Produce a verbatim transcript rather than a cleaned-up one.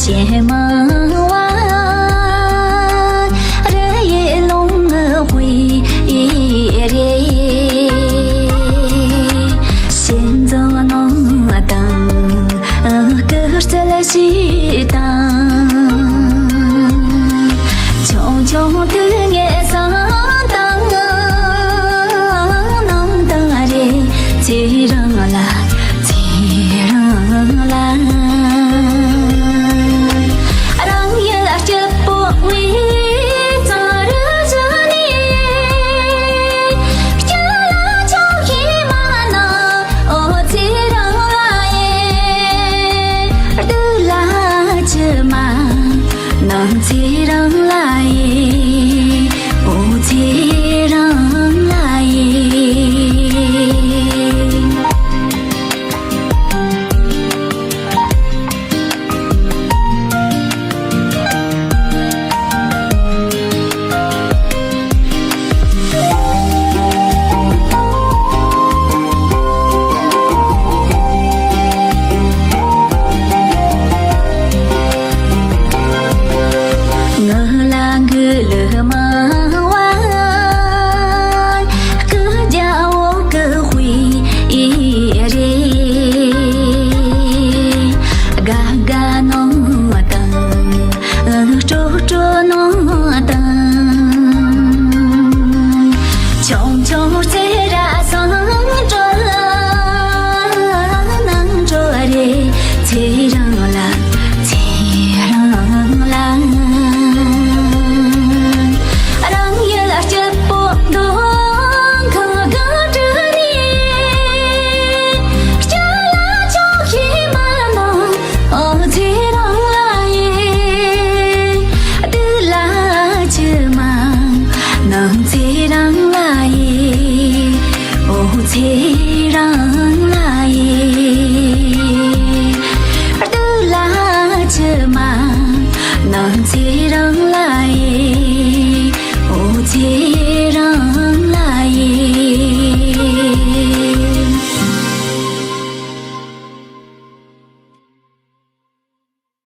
ཞེ་མ་བ་རི་ཡི་ལུང་དཔེ་རེད། ཞེ་འཛོམས་ནང་དང་སྐུ་རྩལ་ཞིག་དང་། ཆུང་ཆུང་དུས་ངན་སང་དང་ནང་དང་རེད། ཚེ་རིང་ལ། ཚེ་རིང་ལ། རང་ཡུལ་སྐྱིད་པོ་བའི་རྩ་རུ་བཞག་ནས། སྐྱིད་ལ་ཆོག་ཤེས་མ་ན། ཨོ་ཚེ་རིང་ལ་ཡེ། སྡུག་ལ་ཅི་མ་ནང་ཚེ་རིང་ལ་ཡེ། ཨོ་ཚེ་རིང་ལ་ཡེ། ང་ལ་འགུལ་མ་བ། སྐུ་རྒྱལ་བོ་སྐུ་དཔེ་རེད། དགའ་